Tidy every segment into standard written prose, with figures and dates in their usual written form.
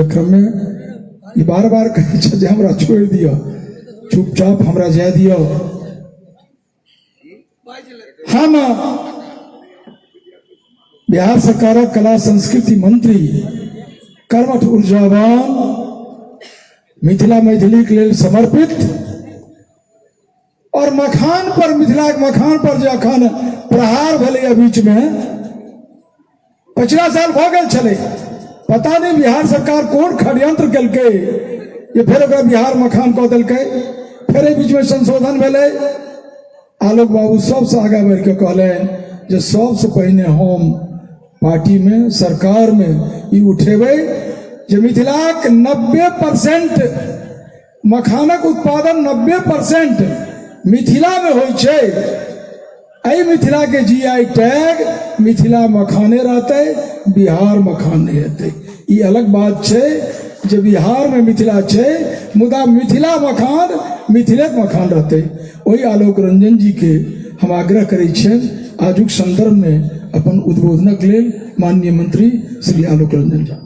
क्रममे ई बार बार कहै छै जे हमरा छोड़ि दिअ, चुपचाप हमरा जाय दिअ। हम बिहार सरकारक कला संस्कृति मंत्री, कर्मठ, ऊर्जावान, मिथिला मैथिलीक लेल समर्पित और मखान पर, मिथिलाक मखान पर जे अखन प्रहार भेलैए बीचमे, पछिला साल भऽ गेल छलै, पता नहि बिहार सरकार कोन षड्यंत्र केलकै जे फेर ओकरा बिहार मखान कऽ देलकै। फेर एहि बीचमे संशोधन भेलै। आलोक बाबू सबसँ आगाँ बढ़ि कऽ कहलनि जे सबसँ पहिने हम पार्टीमे, सरकारमे ई उठेबै जे मिथिलाक 90% मखानक उत्पादन 90% मिथिलामे होइ छै, एहि मिथिलाके जी I tag Mithila मखाने रहतै, बिहार मखान नहि हेतै। ई अलग बात छै जे बिहारमे मिथिला छै, मुदा मिथिला मखान मिथिलेके मखान रहतै। ओहि आलोक रंजन जीके हम आग्रह करै छियनि आजुक सन्दर्भमे अपन उद्बोधनक लेल। माननीय मंत्री श्री आलोक रंजन झा।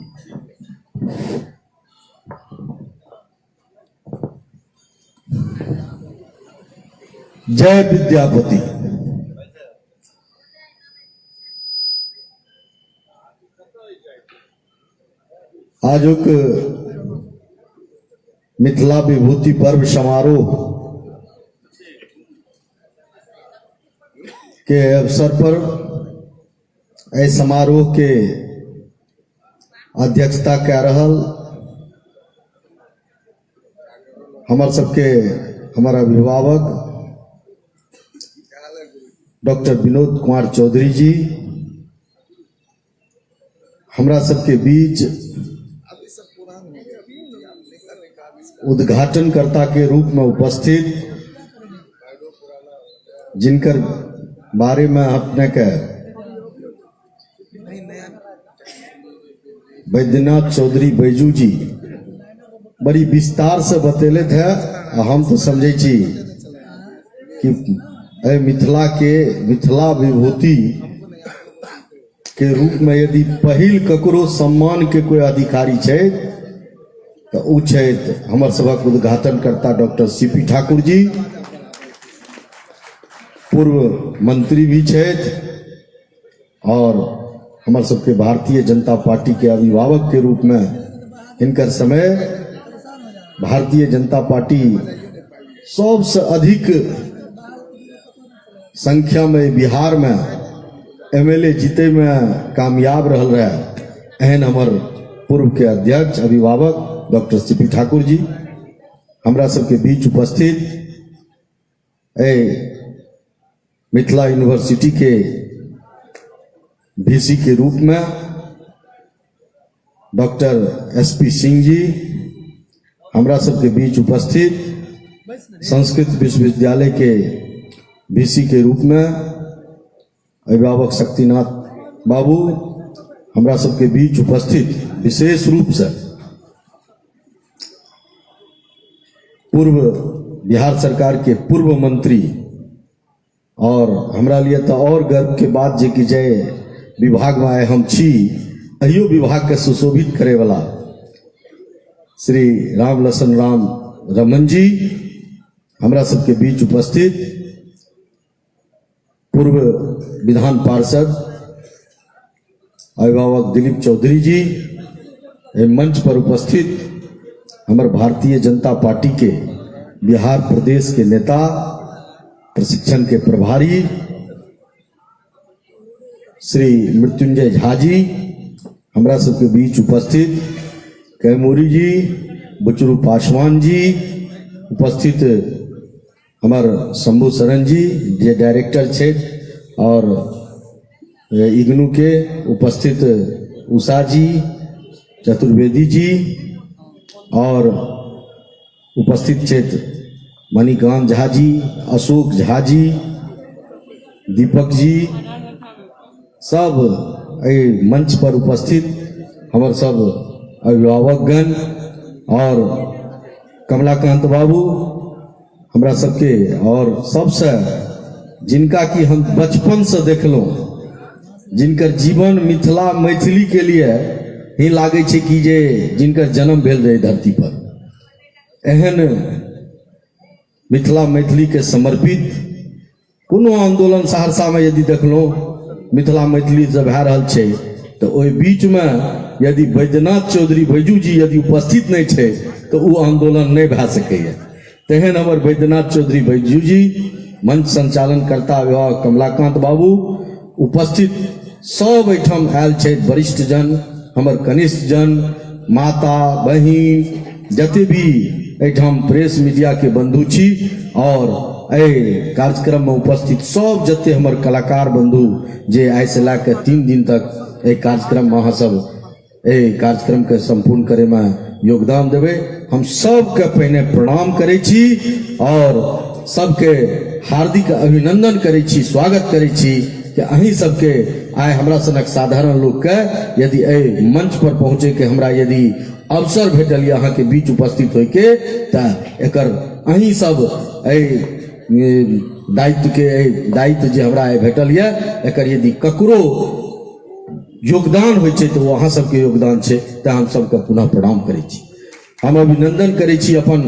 जय विद्यापति। आजुक मिथिला विभूति पर्व समारोह के अवसर पर एहि समारोह के अध्यक्षता कए रहल हमर सबके हमर अभिभावक डॉक्टर विनोद कुमार चौधरी जी, हमरा सबके बीच उद्घाटनकर्ता के रूप में उपस्थित, जिनकर बारे में अपने के बैद्यनाथ चौधरी बैजू जी बड़ी विस्तार से बतेले थे, आ हम तो समझे छी कि एहि मिथिला के मिथिला विभूति के रूप में यदि पहिल ककरो सम्मान के कोई अधिकारी छै तऽ ओ छथि हमर सभक उद्घाटनकर्ता doctor C P Thakur ji, पूर्व मंत्री भी छथि और हमर सबके भारतीय जनता पार्टी के अभिभावक के रूप में हिनकर समय भारतीय जनता पार्टी सबसे अधिक संख्या में बिहार में एमएलए जीते में कामयाब रहल रहे, एहन हमर पूर्व के अध्यक्ष अभिभावक doctor C P Thakur ji, हमरा सबके बीच उपस्थित ए मिथिला यूनिवर्सिटी के वीसी के रूप में डॉक्टर एस पी सिंह जी, हमरा सबके बीच उपस्थित संस्कृत विश्वविद्यालय के वीसी के रूप में अभिभावक शक्तिनाथ बाबू, हमरा सबके बीच उपस्थित विशेष रूप से पूर्व बिहार सरकार के पूर्व मंत्री और हमरा लिए तो और गर्व के बात जे कि जे विभाग में आए हम छी, अहियो विभाग के सुशोभित करे वाला श्री राम लसन राम रमन जी, हमरा सबके बीच उपस्थित पूर्व विधान पार्षद अभिभावक दिलीप चौधरी जी, एहि मंच पर उपस्थित हमर भारतीय जनता पार्टी के बिहार प्रदेश के नेता, प्रशिक्षण के प्रभारी श्री मृत्युंजय झा जी, हमरा सबके बीच उपस्थित कैमूरी जी, बुचरू पासवान जी, उपस्थित हमर शंभू शरण जी जे डायरेक्टर छथि और इग्नू के, उपस्थित उषा जी, चतुर्वेदी जी और उपस्थित छथि मणिकांत झा जी, अशोक झा जी, दीपक जी, सब एहि मंच पर उपस्थित हमर सब अभिभावकगण और कमलाकांत बाबू, हमरा सबके और सबसे जिनका कि हम बचपन से देखलहुँ, जिनकर जीवन मिथिला मैथिली के लिए ही लागै छै कि जे जिनकर जन्म भेल रहै धरती पर। एहन मिथिला मैथिलीके समर्पित कोनो आन्दोलन सहरसामे यदि देखलहुँ मिथिला मैथिली से भए रहल छै, तऽ ओहि बीचमे यदि बैद्यनाथ चौधरी बैजू जी यदि उपस्थित नहि छै तऽ ओ आन्दोलन नहि भए सकैए। तेहन हमर बैद्यनाथ चौधरी बैजू जी, मंच संचालनकर्ता अभिभावक कमलाकांत बाबू, उपस्थित सब एहिठाम आयल छथि वरिष्ठ जन, हमर कनिष्ठ जन, माता बहिन, जते भी एहिठाम प्रेस मीडिया के बंधु छी और एहि कार्यक्रम में उपस्थित सब जते हमर कलाकार बंधु जे आइ से लए कऽ 3 दिन तक एहि कार्यक्रम में अहाँ सब एहि कार्यक्रम के संपूर्ण करे में योगदान देबै, हम सबके पहिने प्रणाम करै छी और सबके हार्दिक अभिनंदन करै छी, स्वागत करै छी कि अहीं सबके आइ हमरा सनक साधारण लोकके यदि एहि मंच पर पहुँचैके हमरा यदि अवसर भेटल यऽ अहाँके बीच उपस्थित होइके, तऽ एकर अहीं सब एहि दायित्वके, एहि दायित्व जे हमरा आइ भेटल यऽ, एकर यदि ककरो योगदान होइ छै तऽ ओ अहाँ सबके योगदान छै। तेँ हम सबके पुनः प्रणाम करै छी। हम अभिनंदन करै छी अपन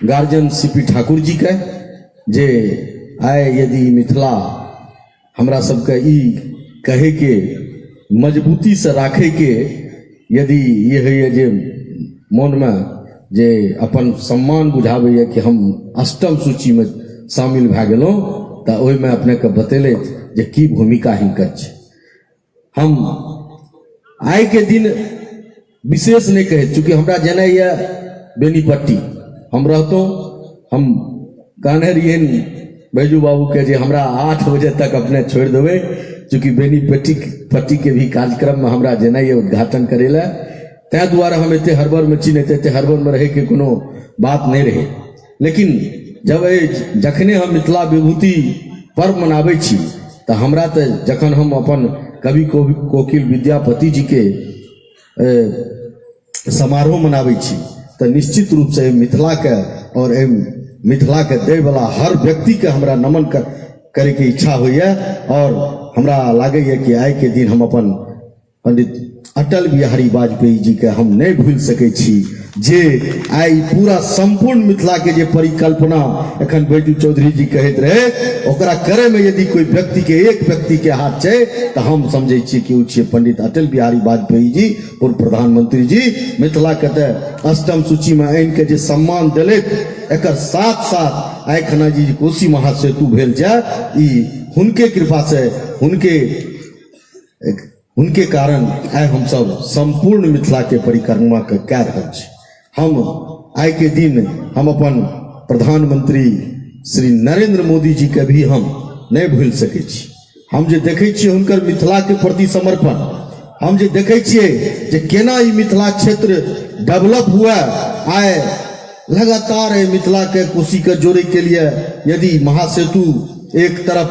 गार्जियन सी पी ठाकुर जीके, जे आइ यदि मिथिला हमरा सबके ई कहैके मजबूतीसँ राखैके यदि ई होइए जे मोनमे जे अपन सम्मान बुझाबैए कि हम अष्टम सूचीमे शामिल भए गेलहुँ, तऽ ओहिमे अपनेके बतेलथि जे की भूमिका हिनकर छै। हम आइ के दिन विशेष नहि कहैत, चूँकि हमरा जेनाइ यऽ बेनीपट्टी, हम रहतहुँ, हम कहने रहियनि बैजू बाबूके जे हमरा 8 बजे तक अपने छोड़ि देबै, चूँकि बेनीपट्टी पट्टीके भी कार्यक्रममे हमरा जेनाइ यऽ उद्घाटन करै लए, ताहि दुआरे हम एते हड़बड़मे छी, नहि तऽ एते हड़बड़मे रहैके कोनो बात नहि रहै। लेकिन जब जखने हम मिथिला विभूति पर्व मनाबै छी तऽ हमरा तऽ जखन हम अपन कवि कोकिल विद्यापति जीके समारोह मनाबै छी तऽ निश्चित रूपसँ एहि मिथिलाके आओर एहि मिथिलाके दैवला हर व्यक्तिके हमरा नमन करैके इच्छा होइए। आओर हमरा लागैए कि आइके दिन हम अपन पंडित अटल बिहारी वाजपेयी जी के हम नहीं भूल सकै छी, जे आइ पूरा संपूर्ण मिथिला के जे परिकल्पना एखन बैजू चौधरी जी कहैत रहे, ओकरा करे में यदि कोई व्यक्ति के, एक व्यक्ति के हाथ छै तऽ हम समझै छियै कि ओ छियै पंडित अटल बिहारी वाजपेयी जी, पूर्व प्रधानमंत्री जी। मिथिला के तऽ अष्टम सूची में आनि के जे सम्मान देलथि, एकर साथ साथ आइ खना जी कोसी महासेतु भेल जाय, ई हुनके कृपा से, हुनके कारण आइ हमसब सम्पूर्ण मिथिलाके परिक्रमा के कए रहल छी। हम आइके दिन हम अपन प्रधानमंत्री श्री नरेंद्र मोदी जी के भी हम नहि भूलि सकै छी। हम जे देखै छियै हुनकर मिथिलाके प्रति समर्पण, हम जे देखै छियै जे केना ई मिथिला क्षेत्र डेवलप हुए, आइ लगातार एहि मिथिलाके कोसीके जोड़ैके लिए यदि महासेतु एक तरफ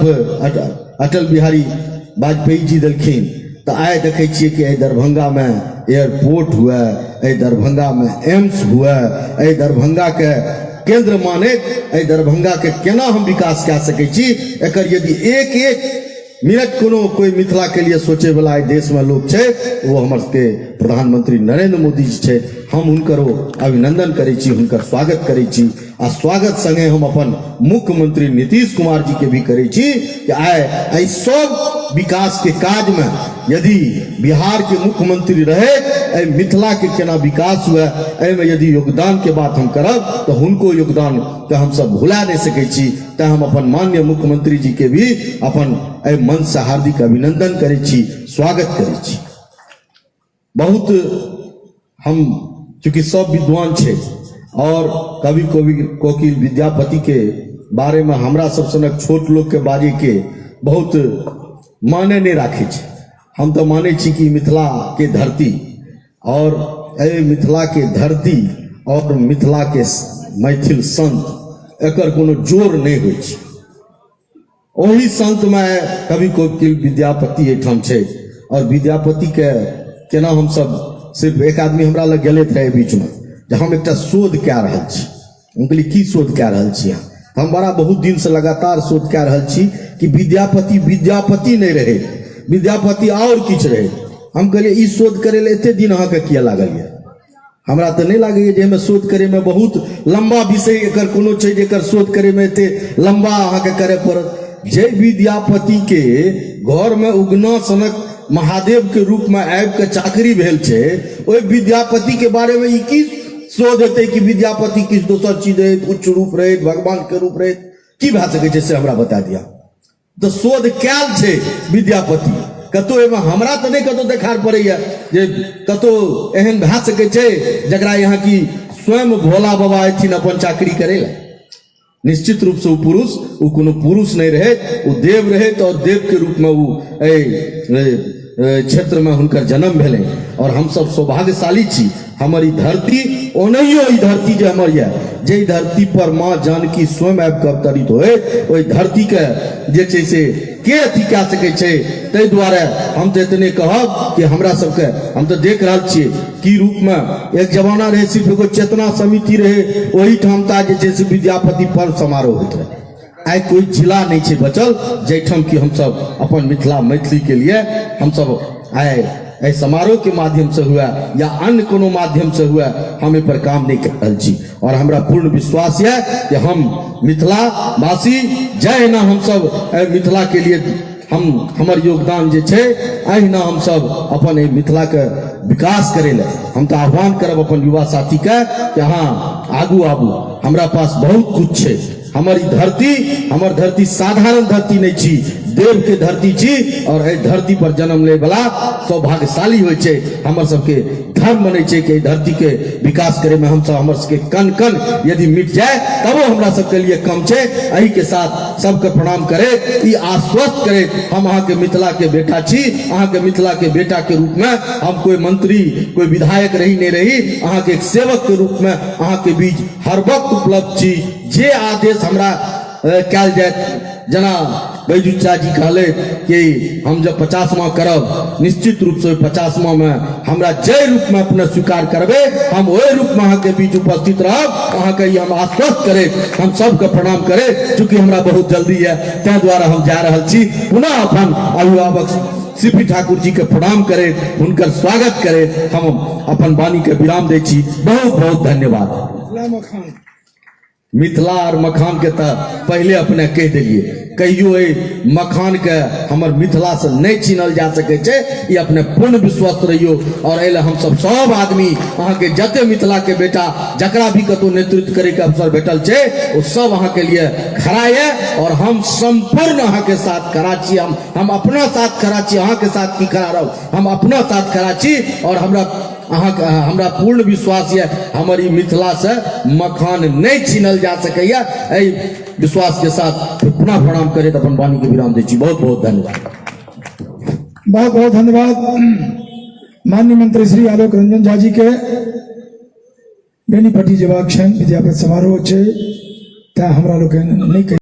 अटल बिहारी वाजपेयी जी देलखिन, तऽ आइ देखै छियै कि एहि दरभंगामे एयरपोर्ट हुए, एहि दरभंगामे एम्स हुए, एहि दरभंगाके केंद्र मानैत एहि दरभंगाके केना हम विकास कए सकै छी, एकर यदि एक एक मिनट कोनो कोई मिथिला के लिए सोचे वाला एहि देशमे लोक छै, वो हमर सबके प्रधानमंत्री नरेंद्र मोदी जी छै। हम हुनकर अभिनंदन करै छी, हुनकर स्वागत करै छी, आ स्वागत संगे हम अपन मुख्यमंत्री नीतीश कुमार जी के भी करै छी कि आइ एहि सब विकास के काज में यदि बिहार के मुख्यमंत्री रहे, एहि मिथिला के केना विकास हुए एहिमे यदि योगदान के बात हम करब तऽ हुनको योगदान के हमसब भुला नहि सकै छी। तैं हम अपन माननीय मुख्यमंत्री जी के भी अपन एहि मंच से हार्दिक अभिनंदन करै छी, स्वागत करै छी। बहुत हम चूँकि सब विद्वान छै और कवि कवि कोकिल विद्यापति के बारे में हमरा सब सनक छोट लोग के बाजे के बहुत माने नहीं राखे छै। हम तो माने छी कि मिथिला के धरती और एहि मिथिला के धरती और मिथिला के मैथिल संत एकर कोनो जोर नहीं होइ छै। ओही संत में कवि कोकिल विद्यापति एहिठाम छै और विद्यापति के केना हम सब सिर्फ एक आदमी हमरा लग गेले रहे बीच में जे हम एकटा शोध कए रहल छी। हम कहलियै की शोध कए रहल छी अहाँ? हम बड़ा बहुत दिन से लगातार शोध कए रहल छी कि विद्यापति विद्यापति नहीं रहे, विद्यापति और किछु रहे। हम कहलियै ई शोध करै लए एते दिन अहाँके किया लागल यऽ? हमरा तऽ नहि लागैए जे एहिमे शोध करैमे बहुत लम्बा विषय एकर कोनो छै जे एकर शोध करैमे एते लम्बा अहाँके करय पड़त। जय विद्यापतिके घरमे उगना सनक महादेवके रूपमे आबि कऽ चाकरी भेल छै, ओहि विद्यापतिके बारेमे ई की शोध हेतै कि विद्यापति किछु दोसर चीज रहैत, उच्च रूप रहैत, भगवानके रूप रहैत, की भए सकै छै से हमरा बता दिअ। तऽ शोध कयल छै विद्यापति कतहु एहिमे हमरा तऽ नहि कतहु देखार पड़ैया जे कतहु एहन भए सकै छै जकरा यहाँ की स्वयं भोला बाबा अयथिन अपन चाकरी करै लए। निश्चित रूपसँ ओ पुरुष, ओ कोनो पुरुष नहि रहैत, ओ देव रहैत और देवके रूपमे ओ एहि क्षेत्रमे हुनकर जन्म भेलै। और हमसब सौभाग्यशाली छी, हमर ई धरती ओनाहियो ई धरती जे हमर यऽ, जाहि धरती पर माँ जानकी स्वयं आबि कऽ अवतरित होइत, ओहि धरतीके जे छै से के अथी कए सकै छै। ताहि दुआरे हम तऽ एतने कहब कि हमरा सबके, हम तऽ देख रहल छियै की रूपमे एक जमाना रहै सिर्फ एगो चेतना समिति रहै, ओहिठाम ता जे छै से विद्यापति पर्व समारोह होइत रहै। आइ कोइ जिला नहि छै बचल जाहिठाम कि हमसब अपन मिथिला मैथिलीके लिए हमसब आइ एहि समारोहके माध्यमसँ हुए या अन्य कोनो माध्यमसँ हुए हम एहि पर काम नहि कऽ रहल छी। और हमरा पूर्ण विश्वास यऽ कि हम मिथिलावासी जहिना हमसब एहि मिथिलाके लिए हम हमर योगदान जे छै अहिना हमसब अपन एहि मिथिलाके विकास करै लए हम तऽ आह्वान करब अपन युवा साथीके कि अहाँ आगू आबू। हमरा पास बहुत कुछ छै, हमर ई धरती, हमर धरती साधारण धरती नहि छी, देव के धरती छी और एहि धरती पर जन्म ले वाला सौभाग्यशाली होइ छै। हमर सबके धर्म बनै छै कि एहि धरती के विकास करे में हमसब, हमर सबके कण कण यदि मिट जाए तबो हमरा सबके लिए कम छै। एहि के साथ सबके प्रणाम करे, ई आश्वस्त करे हम अहाँके मिथिला के बेटा छी। अहाँके मिथिला के बेटा के रूप में हम कोई मंत्री कोई विधायक रही नहीं रही, अहाँके एक सेवक के रूप में अहाँके बीच हर वक्त उपलब्ध छी। जे आदेश हमरा कयल जायत, जेना बैजू चाची कहले कि हम जब 50वां करब, निश्चित रूप से 50वां में हमरा जे रूप में अपने स्वीकार करबे हम ओहि रूप में अहाँके बीच उपस्थित रहब। अहाँके ई हम आश्वस्त करे, हम सबके प्रणाम करे, चूँकि हमरा बहुत जल्दी है ताहि दुआरे हम जा रहल छी। पुनः अपन अभिभावक सी पी ठाकुर जी के प्रणाम करे, हुनकर स्वागत करे हम अपन वाणी के विराम दै छी। बहुत बहुत धन्यवाद। मिथिला और मखान के तऽ पहले अपने कहि देलिए, कहियो एहि मखान के हमर मिथिला से नहीं छीनल जा सकै छै, ई अपने पूर्ण विश्वस्त रहियो। और एहि लए हमसब सब आदमी अहाँके जते मिथिला के बेटा जकरा भी कतौ नेतृत्व करे के अवसर भेटल छै ओ सब अहाँके लिए खड़ा यऽ और हम सम्पूर्ण अहाँके साथ खड़ा छी। हम अपना साथ खड़ा छी, अहाँके साथ की खड़ा रहब, हम अपना साथ खड़ा छी। और हमरा अहाँके हमरा पूर्ण विश्वास यऽ हमर ई मिथिला से मखान नहीं छीनल जा सकैया। एहि विश्वास के साथ पुनः प्रणाम करैत अपन वाणी के विराम दै छी। बहुत बहुत धन्यवाद। बहुत बहुत धन्यवाद माननीय मंत्री श्री आलोक रंजन झा जी के। बेनीपट्टी जेबाक छनि, विद्यापति समारोह छै, तैं हमरा लोकनि नहि कहि